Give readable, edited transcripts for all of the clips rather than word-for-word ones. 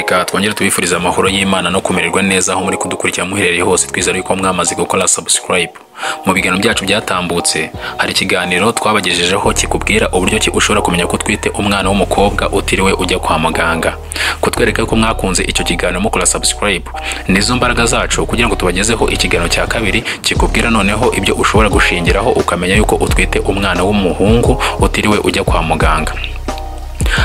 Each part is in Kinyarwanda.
Reka twongere tubifurize amahoro y'Imana no kumererwa neza aho muri kudukurikira muherereye hose, twizere yuko mwamaze gukora subscribe. Mu biganiro byacu byatambutse hari ikiganiro twabagejejeho kikubwira uburyo ki ushobora kumenya ko utwite umwana w'umukobwa utiriwe ujya kwa muganga. Kutwereka ko mwakunze icyo kiganiro mukora subscribe nizo mbaraga zacu kugira ngo tubagezeho ikiganiro cya kabiri kikubwira noneho ibyo ushobora gushingiraho ukamenya yuko utwite umwana w'umuhungu utiriwe ujya kwa muganga.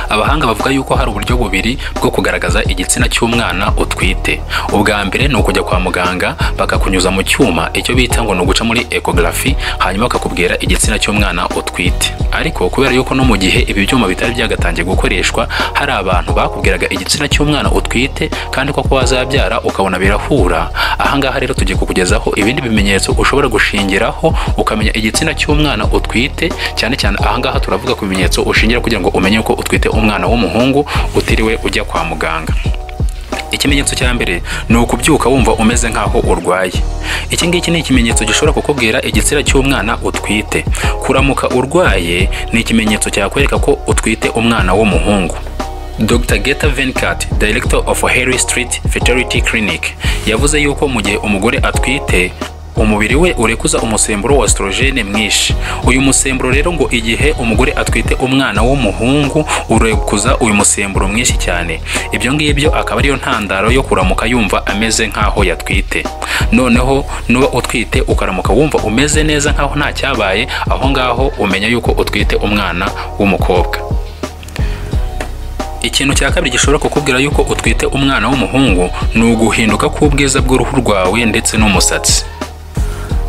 Abahanga bavuga yuko hari uburyo bubiri bwo kugaragaza igitsina cy'umwana utwite. Ubwa mbere ni ukujya kwa muganga bakakunyuza mu cyuma, icyo bita ngo ni uguca muri ecography, hanyuma bakakubwira igitsina cy'umwana utwite. Ariko kubera yuko no mu gihe ibi byuma bitari byagatangiye gukoreshwa, hari abantu bakubwiraga igitsina cy'umwana utwite kandi koko wazabyara ukabona birahura. Ahangaha rero tugiye kukugezaho ibindi bimenyetso ushobora gushingiraho ukamenya igitsina cy'umwana utwite. Cyane cyane ahangaha turavuga ku bimenyetso ushingira kugira ngo umenye ko utwite umwana w'umuhungu utiriwe ujya kwa muganga. Ikimenyetso cya mbere ni ukubyuka wumva umeze nk'aho urwaye. Iki ngiki ni ikimenyetso gishobora kukubwira igitsina cy'umwana utwite. Kuramuka urwaye ni ikimenyetso cyakwereka ko utwite umwana w'umuhungu. Dr. Geta Venkat, Director of Harry Street Fertility Clinic, yavuze yuko mu gihe umugore atwite umubiri we urekuza umusemburo wa estrogene mwinshi. Uyu musemburo rero ngo igihe umugore atwite umwana w'umuhungu urekuza uyu musemburo mwinshi cyane. Ibyo ngibyo akaba ariyo ntandaro yo kuramuka yumva ameze nkaho yatwite. Noneho nuba utwite ukaramuka wumva umeze neza nkaho nta cyabaye, aho ngaho umenya yuko utwite umwana w'umukobwa. Ikintu cya kabiri gishobora kukubwira yuko utwite umwana w'umuhungu ni uguhinduka k'ubwiza bw'uruhu rwawe ndetse n'umusatsi.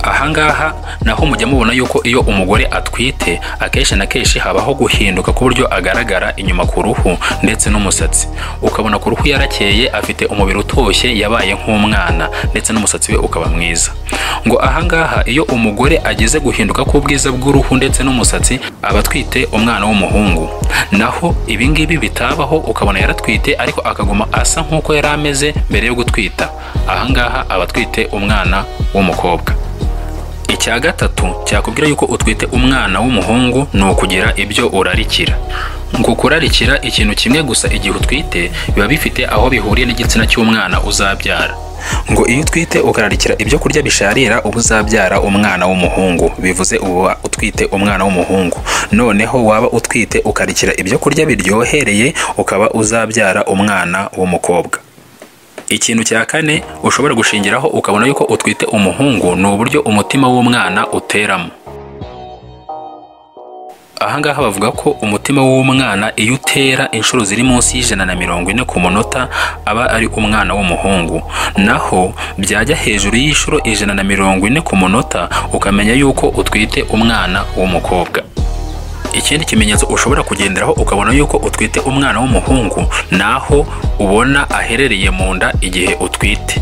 Ahangaha naho mujya mubona yuko iyo umugore atwite akenshi na kenshi habaho guhinduka ku buryo agaragara inyuma ku ruhu ndetse n'umusatsi. Ukabona ku ruhu yarakeye, afite umubiri utoshye, yabaye nk'umwana, ndetse n'umusatsi we ukaba mwiza. Ngo ahangaha iyo umugore ageze guhinduka k'ubwiza bw'uruhu ndetse n'umusatsi aba atwite umwana w'umuhungu. Naho ibingibi bitabaho ukabona yaratwite ariko akaguma asa nk'uko yari ameze mbere yo gutwita, ahangaha aba atwite umwana w'umukobwa. Icya gatatu cyakubwira yuko utwite umwana w'umuhungu ni ukugira ibyo urarikira. Ngo kurarikira ikintu kimwe gusa igihe utwite biba bifite aho bihuriye n'igitsina cy'umwana uzabyara. Ngo iyo utwite ukararikira ibyo kurya bisharira uba uzabyara umwana w'umuhungu, bivuze uba utwite umwana w'umuhungu. Noneho waba utwite ukarikira ibyo kurya biryohereye ukaba uzabyara umwana w'umukobwa. Ikintu cya kane ushobora gushingiraho ukabona yuko utwite umuhungu ni uburyo umutima w'umwana uteramo. Ahangaha bavuga ko umutima w'umwana iyo utera inshuro ziri munsi y'140 ku munota aba ari umwana w'umuhungu. Naho byajya hejuru y'inshuro 140 ku munota ukamenya yuko utwite umwana w'umukobwa. Ikindi kimenyetso ushobora kugenderaho ukabona yuko utwite umwana w'umuhungu naho ubona aherereye mu nda igihe utwite.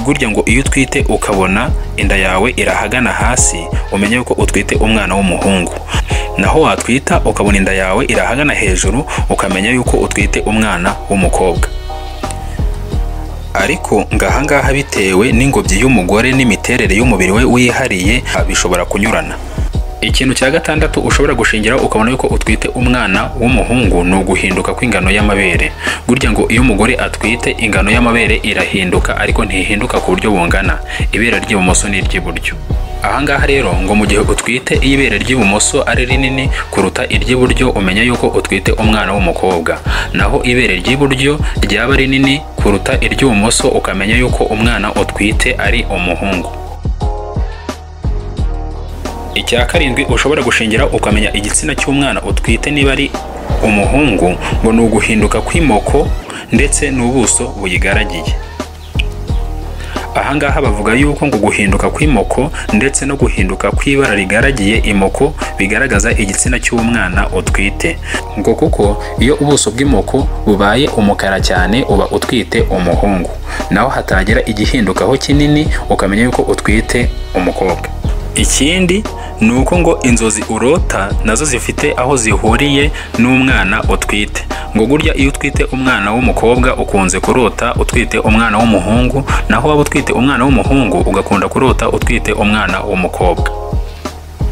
Gurya ngo iyo utwite ukabona inda yawe irahagana hasi umenye yuko utwite umwana w'umuhungu. Naho watwita ukabona inda yawe irahagana hejuru ukamenya yuko utwite umwana w'umukobwa. Ariko ngahangaha bitewe n'ingobyi y'umugore n'imiterere y'umubiri we wihariye bishobora kunyurana. Ikintu cya gatandatu ushobora gushingira ukabona yuko utwite umwana w'umuhungu ni uguhinduka kw'ingano y'amabere. Gurya ngo iyo umugore atwite ingano y'amabere irahinduka ariko ntihinduka ku buryo bungana, ibere ry'ibumoso n'iry'iburyo. Ahangaha rero ngo mu gihe utwite iyo ibere ry'ibumoso ari rinini kuruta iry'iburyo umenya yuko utwite umwana w'umukobwa. Naho ibere ry'iburyo ryaba rinini kuruta iry'ibumoso ukamenya yuko umwana utwite ari umuhungu. Icya karindwi ushobora gushingira ukamenya igitsina cy'umwana utwite niba ari umuhungu ngo ni uguhinduka kw'imoko ndetse n'ubuso buyigaragiye. Ahangaha bavuga yuko ngo guhinduka kw'imoko ndetse no guhinduka kw'ibara rigaragiye imoko bigaragaza igitsina cy'umwana utwite. Ngo kuko iyo ubuso bw'imoko bubaye umukara cyane uba utwite umuhungu, naho hatagira igihindukaho kinini ukamenya yuko utwite umukobwa. Ikindi ni uko ngo inzozi urota nazo zifite aho zihuriye n'umwana utwite. Ngo gurya iyo utwite umwana w'umukobwa ukunze kurota utwite umwana w'umuhungu, naho waba utwite umwana w'umuhungu ugakunda kurota utwite umwana w'umukobwa.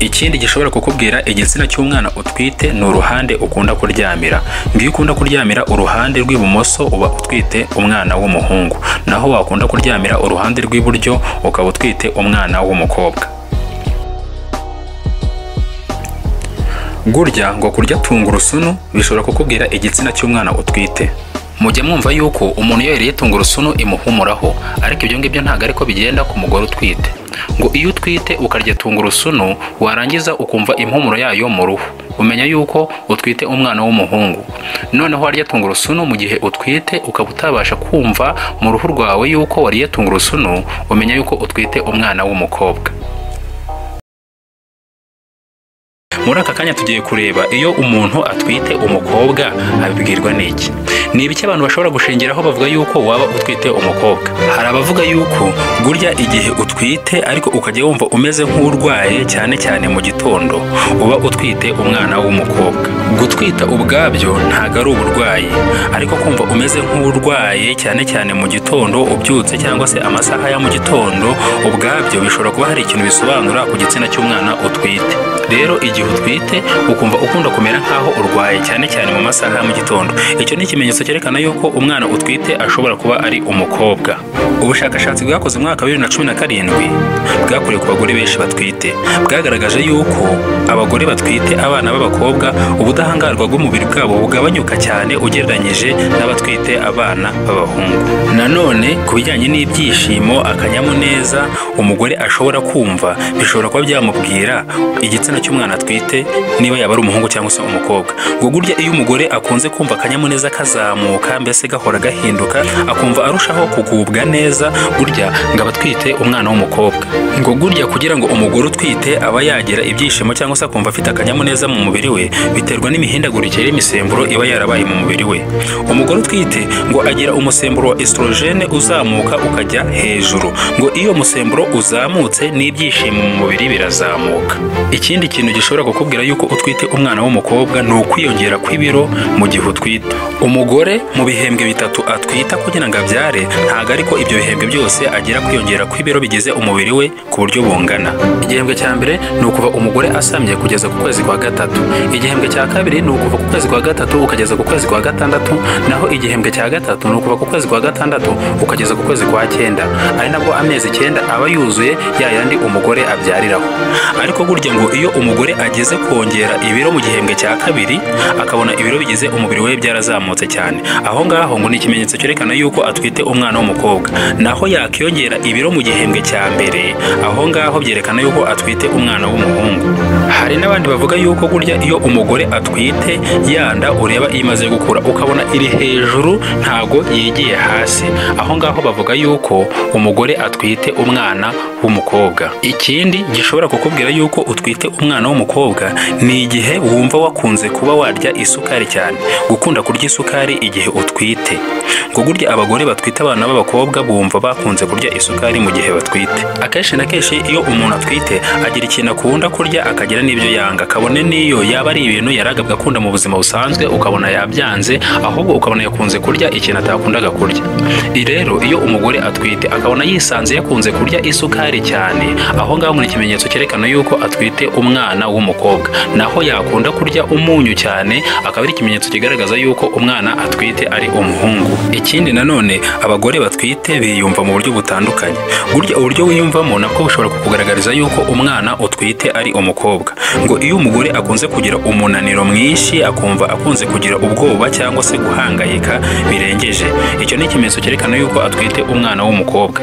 Ikindi gishobora kukubwira igitsina cy'umwana utwite ni uruhande ukunda kuryamira. Ngo iyo ukunda kuryamira uruhande rw'ibumoso uba utwite umwana w'umuhungu, naho wakunda kuryamira uruhande rw'iburyo ukaba utwite umwana w'umukobwa. Gurya ngo kurya tungurusumu bishobora kukubwira igitsina cy'umwana utwite. Mujya mwumva yuko umuntu iyo yariye tungurusumu imuhumuraho, ariko ibyo ngibyo ntabwo ariko bigenda ku mugore utwite. Ngo iyo utwite ukarya tungurusumu warangiza ukumva impumuro yayo mu ruhu, umenya yuko utwite umwana w'umuhungu. Noneho warya tungurusumu mu gihe utwite ukaba utabasha kumva mu ruhu rwawe yuko wariye tungurusumu, umenya yuko utwite umwana w'umukobwa. Muri aka kanya tugiye kureba iyo umuntu atwite umukobwa abibwirwa n'iki. Ni ibiki abantu bashobora gushingiraho bavuga yuko waba utwite umukobwa? Hari abavuga yuko gurya igihe utwite ariko ukajya wumva umeze nk'urwaye cyane cyane mu gitondo, uba utwite umwana w'umukobwa. Gutwita ubwabyo ntabwo ari uburwayi, ariko kumva umeze nk'urwaye cyane cyane mu gitondo ubyutse cyangwa se amasaha ya mu gitondo ubwabyo bishobora kuba hari ikintu bisobanura ku gitsina cy'umwana utwite. Rero igihe utwite ukumva ukunda kumera nk'aho urwaye cyane cyane mu masaha ya mu gitondo, icyo ni ikimenyetso cyerekana yuko umwana utwite ashobora kuba ari umukobwa. Ubushakashatsi bwakoze mu mwaka wa 2017 bwakorewe ku bagore benshi batwite bwagaragaje yuko abagore batwite abana b'abakobwa ubudahangarwa bw'umubiri bwabo bugabanyuka cyane ugereranyije n'abatwite abana b'abahungu. Nanone ku bijyanye n'ibyishimo, akanyamuneza umugore ashobora kumva bishobora kuba byamubwira igitsina cy'umwana atwite niba yaba ari umuhungu cyangwa se umukobwa. Ngo gurya iyo umugore akunze kumva akanyamuneza kazamuka, mbese gahora gahinduka, akumva arushaho kugubwa neza, burya ngo aba atwite umwana w'umukobwa. Ngo gurya kugira ngo umugore utwite aba yagira ibyishimo cyangwa se akumva afite akanyamuneza mu mubiri we biterwa n'imihindagurikire y'imisemburo iba yarabaye mu mubiri we. Umugore utwite ngo agira umusemburo wa estrogene uzamuka ukajya hejuru. Ngo iyo musemburo uzamutse n'ibyishimo mu mubiri birazamuka. Ikindi kintu gishobora kukubwira yuko utwite umwana w'umukobwa ni ukwiyongera kw'ibiro mu gihe utwite. Umugore mu bihembwe bitatu atwita kugira ngo abyare, ntabwo ariko ibyo bihembwe byose agira kwiyongera kw'ibiro bigize umubiri we ku buryo bungana. Igihembwe cya mbere ni ukuva umugore asamye kugeza ku kwezi kwa gatatu. Igihembwe cya kabiri ni ukuva ku kwezi kwa gatatu ukageza ku kwezi kwa gatandatu, naho igihembwe cya gatatu ni ukuva ku kwezi kwa gatandatu ukageza ku kwezi kwa cyenda, ari nabwo amezi 9 aba yuzuye ya yandi umugore abyariraho. Ariko burya ngo iyo umugore ageze kongera ibiro mu gihembwe cya kabiri akabona ibiro bigize umubiri we byarazamutse cyane, aho ngaho ngo ni ikimenyetso cyerekana yuko atwite umwana w'umukobwa. Naho yakiyongera ibiro mu gihembwe cya mbere, aho ngaho byerekana yuko atwite umwana w'umuhungu. Hari n'abandi bavuga yuko burya iyo umugore atwite yanda ureba imaze gukura ukabona iri hejuru ntago yigiye hasi, aho ngaho bavuga yuko umugore atwite umwana w'umukobwa. Ikindi gishobora kukubwira yuko utwite umwana w'umukobwa ni igihe wumva wakunze kuba warya isukari cyane, gukunda kurya isukari igihe utwite. Ngo gurya abagore batwite abana b'abakobwa bumva bakunze kurya isukari mu gihe batwite. Akenshi na kenshi iyo umuntu atwite agira ikintu akunda kurya akagira n'ibyo yanga, kabone n'iyo yaba ari ibintu yaragabwa akunda mu buzima busanzwe ukabona yabyanze, ahubwo ukabona yakunze kurya ikintu atakundaga kurya. Rero iyo umugore atwite akabona yisanze yakunze kurya isukari cyane, aho ngaho ni ikimenyetso cyerekana yuko atwite umwana w'umukobwa. Naho yakunda kurya umunyu cyane akaba ari ikimenyetso kigaragaza yuko umwana atwite ari umuhungu. Ikindi nanone abagore batwite biyumva mu buryo butandukanye. Burya uburyo wiyumvamo nabwo bushobora kukugaragariza yuko umwana utwite ari umukobwa. Ngo iyo umugore akunze kugira umunaniro mwinshi, akumva akunze kugira ubwoba cyangwa se guhangayika birengeje, icyo ni ikimenyetso cyerekana yuko atwite umwana w'umukobwa.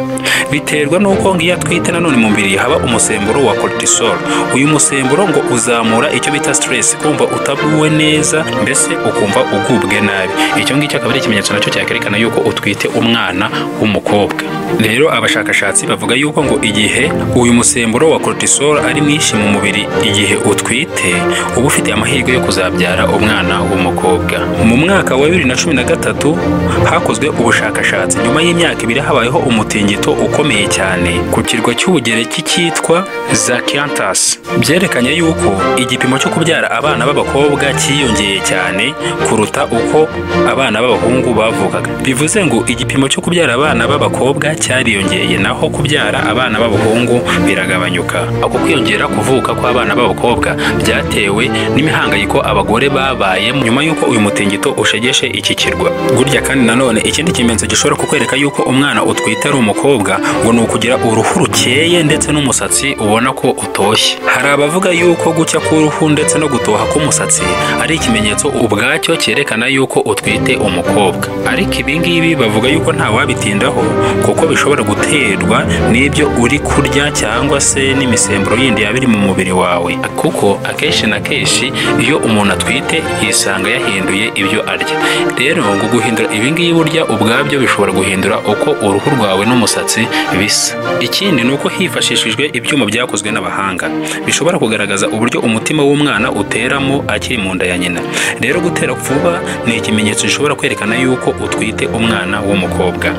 Biterwa nuko ngiyo atwite nanone mu mubiri haba umusemburo wa cortisol. Uyu musemburo ngo uzamura icyo bita stress, kumva utaguwe neza, mbese ukumva ugubwe nabi. Icyo ngicyo akaba ari ikimenyetso nacyo cyakerekana yuko utwite umwana w'umukobwa. Rero abashakashatsi bavuga yuko ngo igihe uyu musemburo wa cortisol ari mwinshi mu mubiri igihe utwite, uba ufite amahirwe yo kuzabyara umwana w'umukobwa. Mu mwaka wa 2013 hakozwe ubushakashatsi nyuma y'imyaka ibiri habayeho umutingito ukomeye cyane ku kirwa cy'Ubugereki cyitwa Zakynthos. Byerekanye Berekanye yuko igipimo cyo kubyara abana b'abakobwa cyiyongeye cyane kuruta uko abana b'abahungu bavukaga. Bivuze ngo igipimo cyo kubyara abana b'abakobwa cyariyongeye, naho kubyara abana b'abahungu biragabanyuka. Ako kwiyongera kuvuka kw'abana b'abakobwa byatewe n'imihangayiko abagore babaye nyuma y'uko uyu mutingito ushegeshe iki kirwa. Gurya kandi nanone ikindi kimenyetso gishobora kukwereka yuko umwana utwite ari umukobwa ngo ni ukugira uruhu rukeye ndetse n'umusatsi ubona ko utoshye. Hari abavuga yuko gucya k'uruhu ndetse no gutoha k'umusatsi ari ikimenyetso ubwacyo cyerekana yuko utwite umukobwa, ariko ibi ngibi bavuga yuko nta wabitindaho kuko bishobora guterwa n'ibyo uri kurya cyangwa se n'imisemburo yindi yaba iri mu mubiri wawe, kuko akenshi na kenshi iyo umuntu atwite yisanga yahinduye ibyo arya. Rero ngo guhindura ibi ngibi urya ubwabyo bishobora guhindura uko uruhu rwawe n'umusatsi bisa. Ikindi ni uko hifashishijwe ibyuma byakozwe n'abahanga bishobora kugaragaza uburyo umutima w'umwana uteramo akiri mu nda ya nyina. Rero gutera vuba ni ikimenyetso gishobora kwerekana yuko utwite umwana w'umukobwa.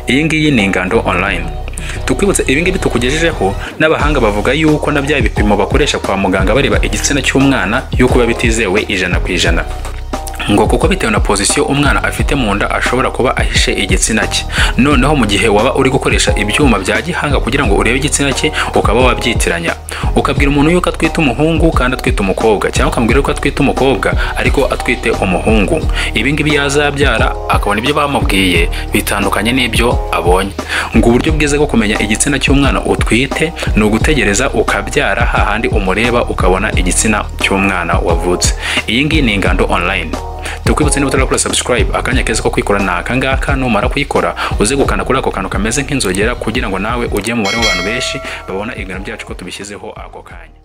Iyi ngiyi ni Ingando Online. Tukwibutse ibi ngibi tukugejejeho n'abahanga bavuga yuko na bya bipimo bakoresha kwa muganga bareba igitsina cy'umwana yuko biba bitizewe 100%. Ngo kuko bitewe na pozisiyo umwana afite mu nda ashobora kuba ahishe igitsina cye. Noneho mu gihe waba uri gukoresha ibyuma bya gihanga kugira ngo urebe igitsina cye ukaba wabyitiranya, ukabwira umuntu yuko atwite umuhungu kandi atwite umukobwa, cyangwa ukamubwira yuko atwite umukobwa ariko atwite umuhungu. Ibi ngibi yazabyara akabona ibyo bamubwiye bitandukanye n'ibyo abonye. Ngo uburyo bwiza bwo kumenya igitsina cy'umwana utwite ni ugutegereza ukabyara hahandi umureba ukabona igitsina cy'umwana wavutse. Iyi ngiyi ni Ingando Online. Tukwibutse niba utarakora subscribe, akanya keza ko kwikora ni aka ngaka. Numara kuyikora uze gukanda kuri ako kantu kameze nk'inzogera kugira ngo nawe ujye mu mubare w'abantu benshi babona ibiganiro byacu ko tubishyizeho ako kanya.